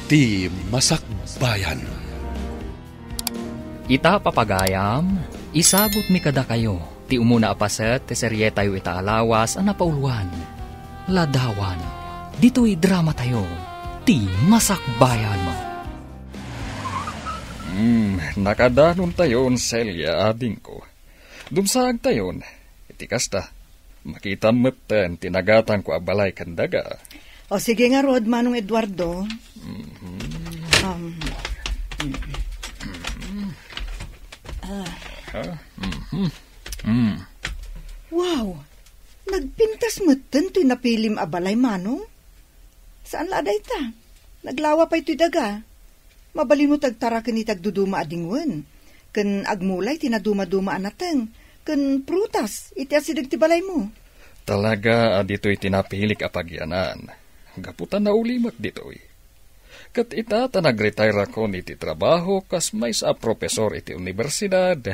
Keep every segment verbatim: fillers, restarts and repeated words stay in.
Ti Masakbayan. Ita, papagayam, isagutmi kadakayo ti umuna a paset ti serietayo ita a lawas a napauluan, Ladawan. Ditoy dramatayo, Ti Masakbayan. Hmm, nakadanontayon, Celia, adingko. Dumsaagtayon. Iti kasta, makitam metten ti nagatangko a balay ken daga. O, sige ngarud, Manong Eduardo. Mhm. Um, mm. Ah. Ah, mhm. Mm. Wow! Nagpintas metten toy napilim a balay, Manong? Saan la a dayta? Naglawa pay toy daga. Mabalinmo ti agtaraken iti agduduma a dingwen, ken agmula iti nadumaduma a nateng ken prutas iti asideg ti balaymo. Talaga a ditoy ti napilik a pagyanan, gapu ta naulimek ditoy. Ket ita ta nagretire-akon iti trabaho kas maysa a profesor iti universidad,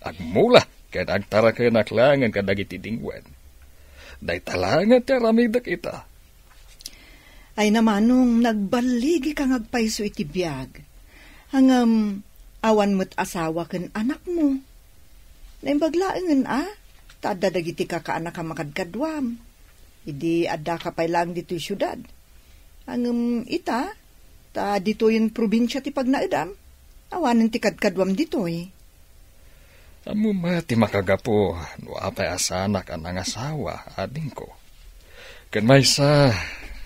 agmula ken agtarakenak laengen kadagiti dingwen. Dayta laengen ti aramidek ita. Ay, Manong, nagballigika nga agpayso iti biag. Ngem, awan met asawa ken anakmo. Naimbag laengen a, ta adda dagiti kakaanak a makadkaduam. Idi addaka pay laeng ditoy siudad. Ngem ita, ta ditoyen probinsia ti pagnaedam, awanen ti kadkaduam ditoy. Ammom met ti makagapu no apay a saanak a nangasawa, adingko. Ken maysa,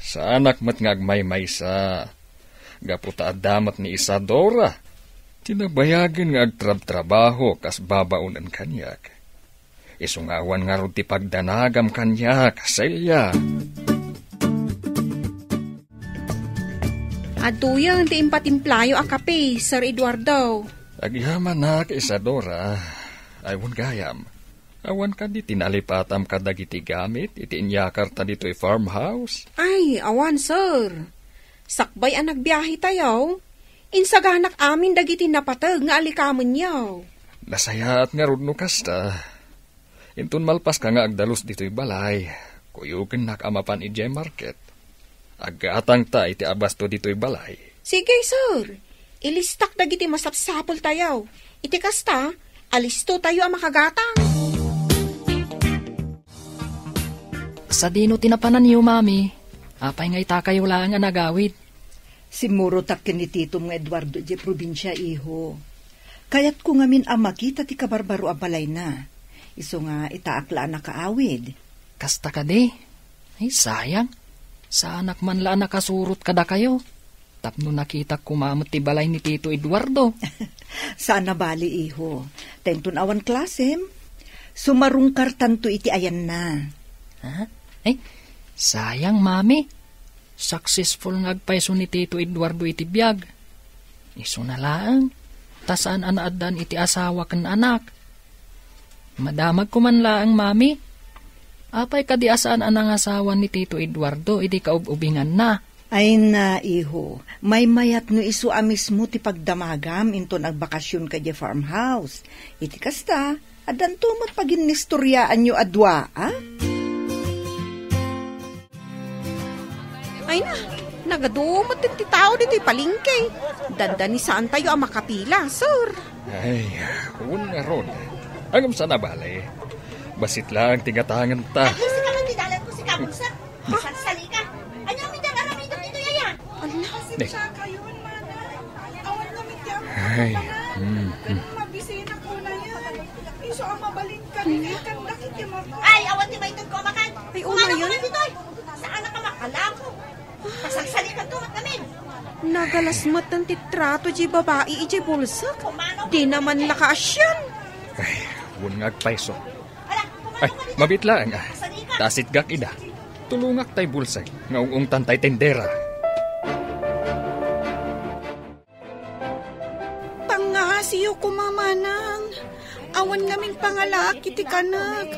saanak met nga agmaymaysa, gapu ta adda met ni Isadora, ti nabayagen nga agtrabtrabaho kas babaonen kaniak. Isu nga awan ngarud ti pagdanagam kaniak, Celia. Adtoyen ti impatimplayo a kape, Sir Eduardo. Agyamanak, Isadora. Ay, wen gayam. Awan kadi ti nalipatam kadagiti gamit iti inyakarta ditoy farmhouse? Ay, awan, sir. Sakbay a nagbiahetayo, insaganak amin dagiti napateg nga alikamenyo. Nasayaat ngarud no kasta. Inton malpaska nga agdalus ditoy balay, kuyogennak a mapan idiay market. Aggatangta iti abasto ditoy balay. Sige, sir. Ilistak dagiti masapsapultayo. Iti kasta, alistotayo a makagatang. Sadino ti napananyo, Mami? Apay nga itakayo laeng a nagawid? Simmurotak ken ni titom nga Eduardo idiay probinsia, iho. Kayatko ngamin a makita ti kabarbaro a balayna. Isu nga itaak la a nakaawid. Kasta kadi? Ay, sayang. Saanak man la a nakasurot kadakayo. Tapno nakitak koma met ti balay ni Tito Eduardo. Saan a bali, iho. Ta inton awan klasem, sumarungkartanto iti ayanna. Ha? Ay, sayang, Mami. Successful nga agpayso ni Tito Eduardo iti biag. Isuna laeng, ta saan a naaddan iti asawa ken anak. Madamagko man laeng, Mami. Apay kadi a saan a nangasawa ni Tito Eduardo idi kaub-ubinganna? Ay na, iho, maymayat no isu a mismo ti pagdamagam inton agbakasionka idiay farmhouse. Iti kasta, addanto met paginnistoriaanyo a dua, a? Ay na, nagadu met ti tao ditoy palengke. Dandanisaantayo a makapila, sir. Ay, wen ngarud. Ngem saan a bale. Bassit laeng ti gatangenta. Ay, sika man ti dalan ko, sika, bulsa. Salsalika. Ania mi dagiti aramidek ditoy aya? Ala. Pasensya kayo, mana. Awan kami ti Ay, mm, mm. Mabisina ko na yan. Isu a mabalin kami, ikan dakit ti mako. Ay, awan ti maitedko a makan. Ay, una yan. Kumana ka ditoy. Saan ka makalapo? Pasagsalikan to, mat namin. Nagalas met ti trato di babai idiay bulsak. Di naman nakaasian. Ay, wen nga agpayso. Ay, mabiit laeng, a. Ta sitgak ida. Tulongak tay bulsek nga ung-ungtan tay tendera. Pangngasiyo koma, manang. Awan ngamin pangalaak iti kanak.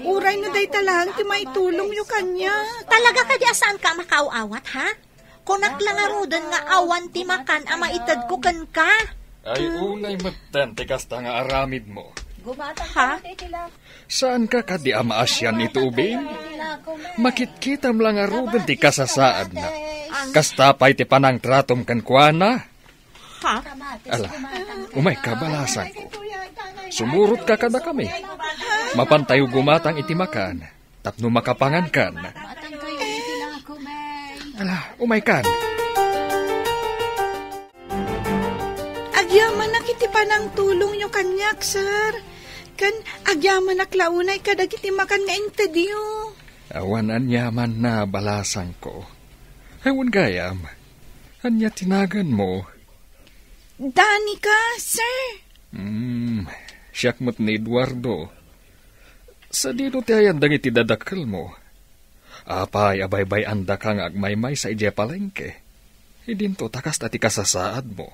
Uray no dayta laeng ti maitulongyo kaniak. Talaga kadi a saanka a makaaw-awat, ha? Kunak la ngaruden nga awan ti makan a maitedko kenka. Ay, unay metten ti kasta nga aramidmo. Ha? Saanka kadi a maasian iti ubing? Makitkitam la ngaruden ti kasasaadna. Kasta pay ti panangtratom kenkuana? Ha? Ala, umayka, balasangko. Sumurotka kadakami. Mapantayo gumatang iti makan tapno makapangankan. Ala, umaykan. Agyamanak iti panangtulongyo kaniak, sir. Ken agyamanak la unay kadagiti makan nga intedyo. Awan aniamanna, balasangko. Ay, wen gayam. Ania ti naganmo? Danica, sir. Hmm, siak met ni Eduardo. Sadino ti ayan dagiti dadakkelmo? Apay a baybay-andaka nga agmaymaysa idiay palengke? Idinto ta kasta ti kasasaadmo.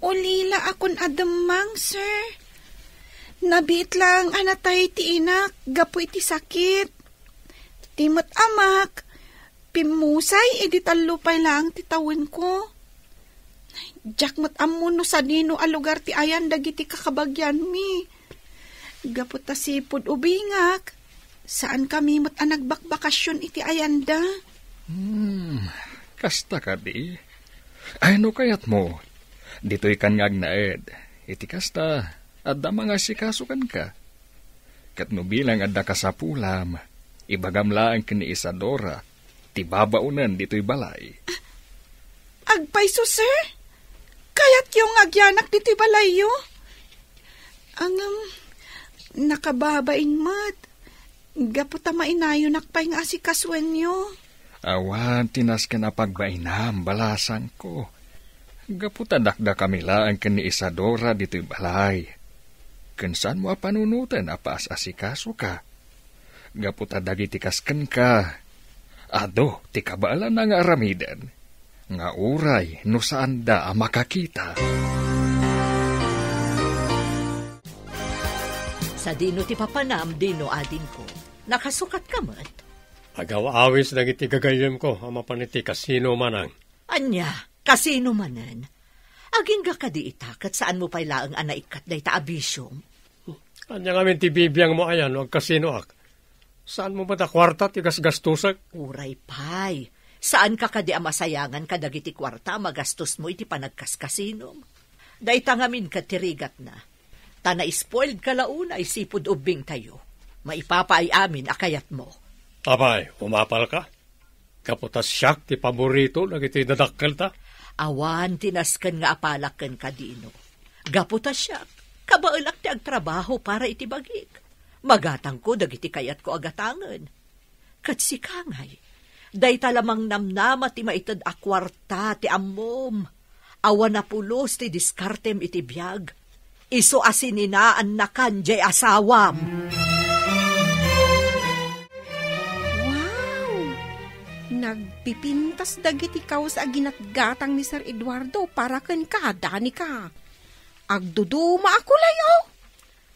Ulila a kun a demmang, sir. Nabiit laeng a natay ti inak gapu iti sakit. Ti met amak, pimmusay idi tallo pay laeng ti tawenko. Diak met ammo no sadino a lugar ti ayan dagiti kakabagianmi. Gapu ta sipud ubingak, saankami met a nagbakbakasyon iti ayanda. Hmm, kasta kadi? Ay, no kayatmo, ditoykan nga agnaed. Iti kasta, adda mangasikaso kenka. Ket no bilang adda kasapulam, ibagam laeng ken ni Isadora ti babaonen ditoy balay. Agpayso, sir? Kayatyo nga agyanak ditoy balayyo? Ngem, nakababain met. Gapu ta mainayonak pay nga asikasoenyo. Awan ti nasken a pagbainam, balasangko. Gapu ta dakdakami laeng ken ni Isadora ditoy balay. Ken saanmo a panunoten a paas-asikasoka. Gapu ta dagiti kas kenka, adu ti kabaelanna nga aramiden, nga uray no saanda a makakita. Sadino ti papanam, Dino, adingko? Nakasukatka met? Agaw-awis dagiti gagayyemko a mapan iti kasino, manang. Ania? Kasino manen? Agingga kadi ita ket saanmo pay laeng a naikkat dayta a bisiom? Ania ngamin ti bibiangmo aya no agkasinoak? Saanmo met a kuarta ti gasgastosek? Uray pay. Saanka kadi a masayangan kadagiti kuarta a magastosmo iti panagkaskasinom? Dayta ngamin ket ti rigatna. Ta na-spoiledka la unay sipud ubbingtayo. Maipapaay amin a kayatmo. Apay, umapalka? Gapu ta siak ti paborito dagiti dadakkelta. Awan ti nasken nga apalak kenka, Dino. Gapu ta siak, kabaelak ti agtrabaho para iti bagik. Magatangko dagiti kayatko a gatangen. Ket sika ngay, dayta la mangnamnama ti maited a kuarta ti ammom. Awan a pulos ti diskartem iti biag. Isu a sininaannakan diay asawam. Wow! Nagpipintas dagiti kaus a ginatgatang ni Sir Eduardo para kenka, Danica. Agduduma a kulay, oh!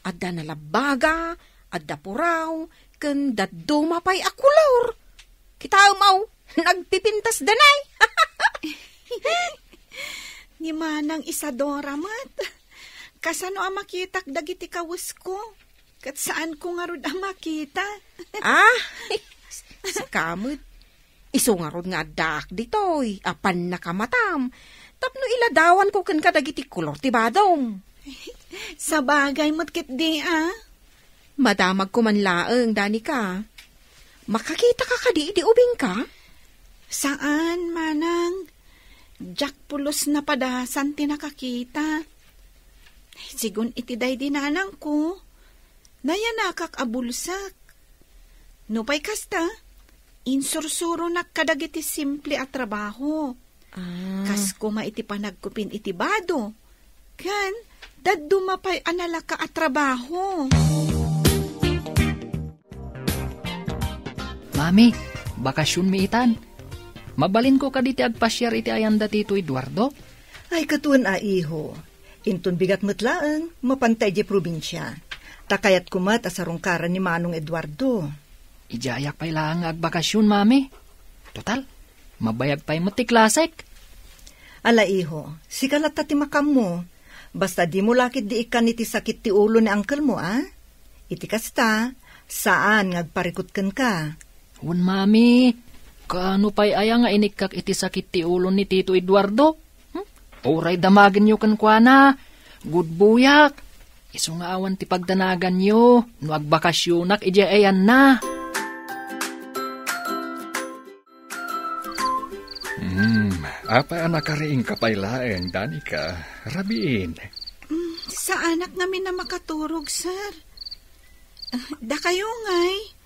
Adda nalabbaga, adda puraw, ken dadduma pay a kolor. Kitaem, aw, nagpipintas danay. Ni Manang Isadora met. Kasano a makitak dagiti kawesko? Ket saanko ngarud a makita. Ah, sika met. Isu ngarud nga addaak ditoy a pannakamatam tapno iladawanko kenka dagiti kolor ti badom. Sabagay met ketdi, a. Madamagko man laeng, Danica. Makakitaka kadi idi ubingka? Saan, manang. Diak pulos napadasan ti nakakita. Sigun iti daydi nanangko, nayanakak a bulsak. Nupay kasta, insursuronak kadagiti simple a trabaho. Ah. Kas koma iti panagkupin iti bado, ken dadduma pay a nalaka a trabaho. Mami, bakasionmi itan. Mabalinko kadi ti agpasiar iti ayanda ti Tito Eduardo? Ay, ket wen a, iho. Inton bigat met laeng, mapanta idiay probinsia. Ta kayatko met a sarungkaran ni Manong Eduardo. Idiayak pay laeng nga agbakasion, Mami. Total, mabayag pay met ti klasek. Ala, iho, sika latta ti makaammo. Basta dimo la ketdi ikkan iti sakit ti ulo ni angkelmo, a? Iti kasta, saan nga agparikut kenka. Wen, Mami. Kaano pay aya nga inikkak iti sakit ti ulo ni Tito Eduardo? Hmm? Uray damagenyo kenkuana. Gudbuyak. Isu nga awan ti pagdanaganyo no agbakasyonak idiay ayanna. Hmm, apay a nakariingka pay laeng, Danica? Rabiin. Mm, saanak ngamin a makaturog, sir. Ah, dakayo ngay.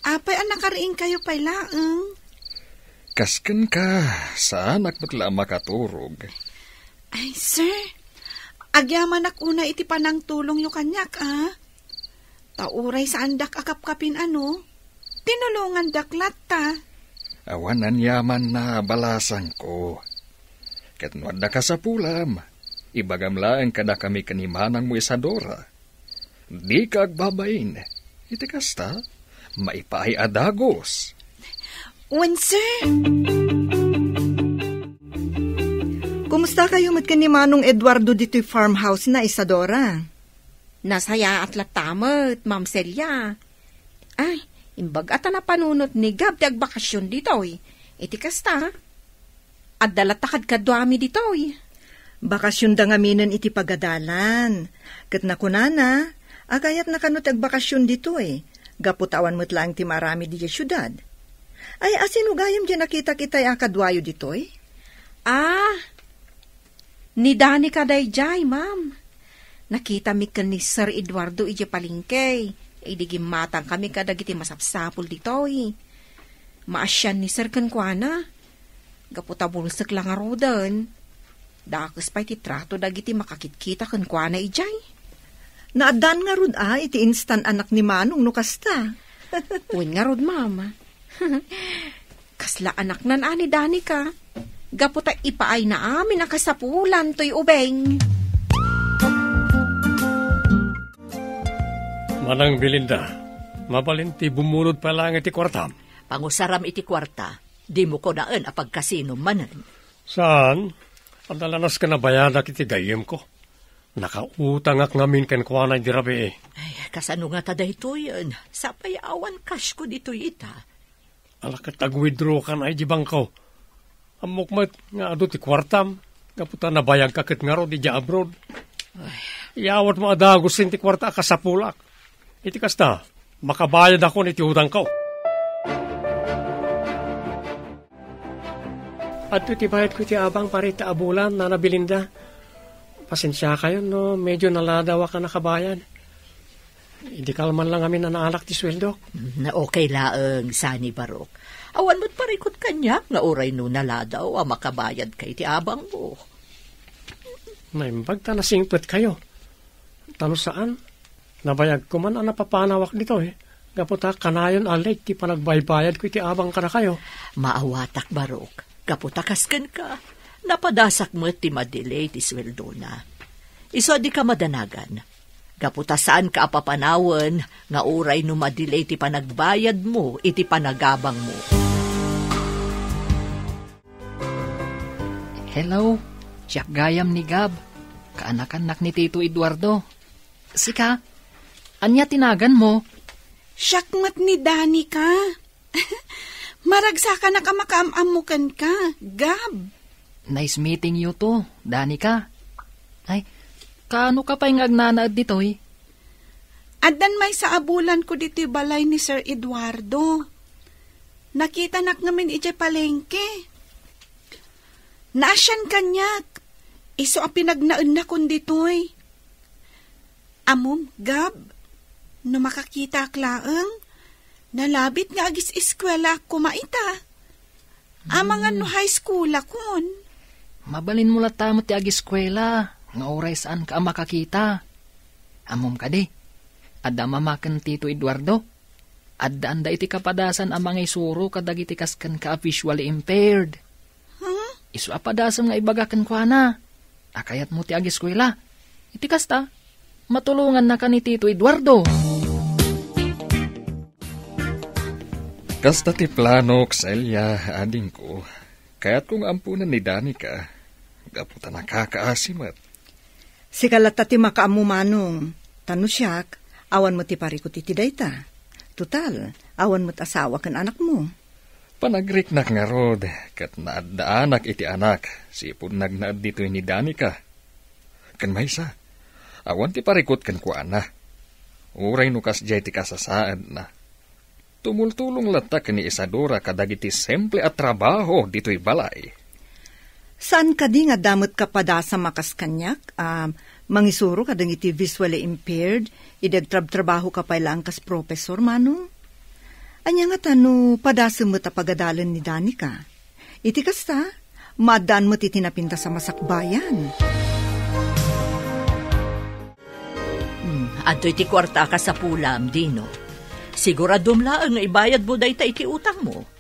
Apay a nakariingkayo pay laeng? Kas kenka, saanak met la a makaturog. Ay, sir. Agyamanak unay iti panangtulongyo kaniak, a. Ta uray saandak a kapkapin, ano? Tinulongandak latta. Awan aniaman a balasangko. Ket no adda kasapulam, ibagam laeng kadakami ken ni manangmo Isadora. Dika agbabain. Iti kasta, maipaay a dagus. Wen, sir. Kumusta kayo met ken ni Manong Eduardo ditoy farmhouse na, Isadora? Nasayaat latta met, Ma'am Celia. Ay, imbag a ta napanunot ni Gab ti agbakasyon ditoy. Iti kasta, adda latta kadkaduami ditoy. Bakasyonda ngaminen iti pagadalan. Ket nakunana, agayatna kano ti agbakasyon ditoy, gapu ta awan met laeng ti maaramid idiay siudad. Ay, asino gayam diay nakitak itay a kaduayo ditoy? Ah, ni Danica daydiay, ma'am. Nakitami ken ni Sir Eduardo idiay palengke, idi gimmatangkami kadagiti masapsapul ditoy. Maasian ni Sir kenkuana. Gapu ta bulsek la ngaruden, dakes pay ti trato dagiti makakitkita kenkuana idiay. Naaddaan ngarud a iti instan anak ni Manong no kasta. Wen ngarud, ma'am. Kasla anaknan a ni Danica. Gapu ta ipaayna amin a kasapulan toy ubing. Manang Belinda, mabalin ti bumulod pay laeng iti kuartam? Pangusaram iti kuarta, dimo kunaen a pagkasinom manen. Saan? Adda lanas ken nabayadak iti gayyemko. Nakautangak ngamin kenkuana idi rabii. Ay, kasano ngata daytoyen? Sapay awan cashko ditoy ita. Ala ket ag-withdraw kan ay di bangko. Ammok met nga adu ti kuartam, gapu ta nabayagka ket ngarud idiay abroad. Ay. Iyawatmo a dagusen ti kuarta a kasapulak. Iti kasta, makabayadakon iti utangko. Adto ti bayadko iti abang para ita a bulan, Nana Belinda. Pasensiakayon no medyo naladawak a nakabayad. Idi kalman lang amin a naanak ti sueldok. Mm, okay laeng, saan ni Barok. Awan met parikut kaniak nga uray no naladaw a makabayadka iti abangmo. Naimbag ta nasingpetkayo. Ta no saan, nabayagko man a napapanawak ditoy, gapu ta kanayon a late ti panagbaybayadko iti abang kadakayo. Maawatak, Barok, gapu ta kas kenka, napadasak met ti madelay ti sueldona. Isu a dika madanagan, gapu ta saanka a papanawen nga uray no madelay ti panagbayadmo iti panagabangmo. Hello, siak gayam ni Gab. Kaanakannak ni Tito Eduardo. Sika, ania ti naganmo? Siak met ni Danica. Maragsakanak a makaam-ammo kenka, Gab. Nice meeting you too, Danica. Ay, kaano ka pay nga agnanaed ditoy? Addan maysa a bulanko ditoy balay ni Sir Eduardo. Nakitanak ngamin idiay palengke. Naasian kaniak, isu a pinagnaennakon ditoy. Ammom, Gab, no makakitak laeng, nalabit nga agis-eskuelaak koma ita. Amangan no high school akon. Mabalinmo latta met ti agiskuela, nga uray saanka a makakita. Ammom kadi, adda mama ken Tito Eduardo. Addaanda iti kapadasan a mangisuro kadagiti kas kenka a visually impaired. Huh? Isu a padasem nga ibaga kenkuana a kayatmo ti agiskuela. Iti kasta, matulongannaka ni Tito Eduardo. Kasta ti planok, Celia, adingko. Kayatko nga amponen ni Danica, gapu ta nakakaasi met. Sika latta ti makaammo, Manong. Ta no siak, awan met ti parikut iti dayta. Total, awan met asawa ken anakmo. Panagriknak ngarud ket naaddaanak iti anak, sipud nagnaed ditoy ni Danica. Ken maysa, awan ti parikut kenkuana. Uray no kasdiay ti kasasaadna. Tumultulong latta ken ni Isadora kadagiti simple a trabaho ditoy balay. Saan kadi nga adda met kapadasam a kas kaniak a mangisuro kadagiti visually impaired idi agtrabtrabahoka pay laeng kas professor, Manong? Ania ngata no padasem met a pagadalen ni Danica? Iti kasta, maaddaan met iti napintas a masakbayan. Hmm, adtoy ti kuarta a kasapulam, Dino. Siguradom laeng nga ibayadmo dayta iti utangmo.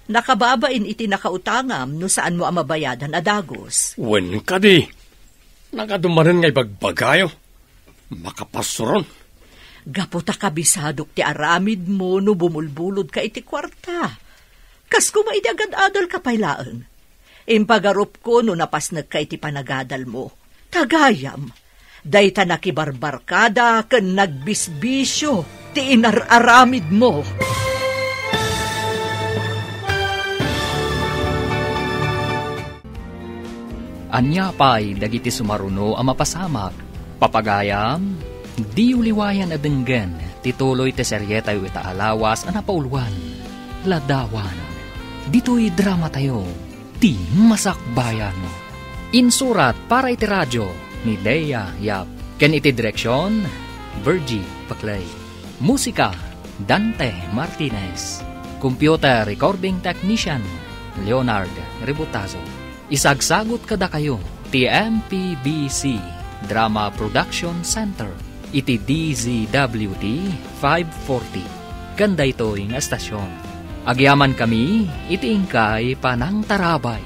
Nakababain iti nakautangam no saanmo a mabayadan a dagus. Wen kadi, nagadu manen nga ibagbagayo. Makapasuron. Gapu ta kabisadok ti aramidmo no bumulbulodka iti kuarta. Kas koma idi agad-adalka pay laeng. Impagarupko no napasnekka iti panagadalmo. Tagayam, dayta nakibarbarkada ken nagbisbisio ti inar-aramidmo. Ania pay dagiti sumaruno a mapasamak? Papagayam, diyo liwayan a denggen ti tuloy ti serietayo ita a lawas a napauluan, Ladawan. Ditoy dramatayo, ti Masakbayan. Insurat para iti radio ni Lea Yap. Ken iti direksion, Virgie Paclay. Musika, Dante Martinez. Computer recording technician, Leonard Ributazo. Isagsagut kadakayo ti M P B C Drama Production Center iti D Z W T five forty. Ken daytoy nga estasion, agyamankami iti inkay panangtarabay.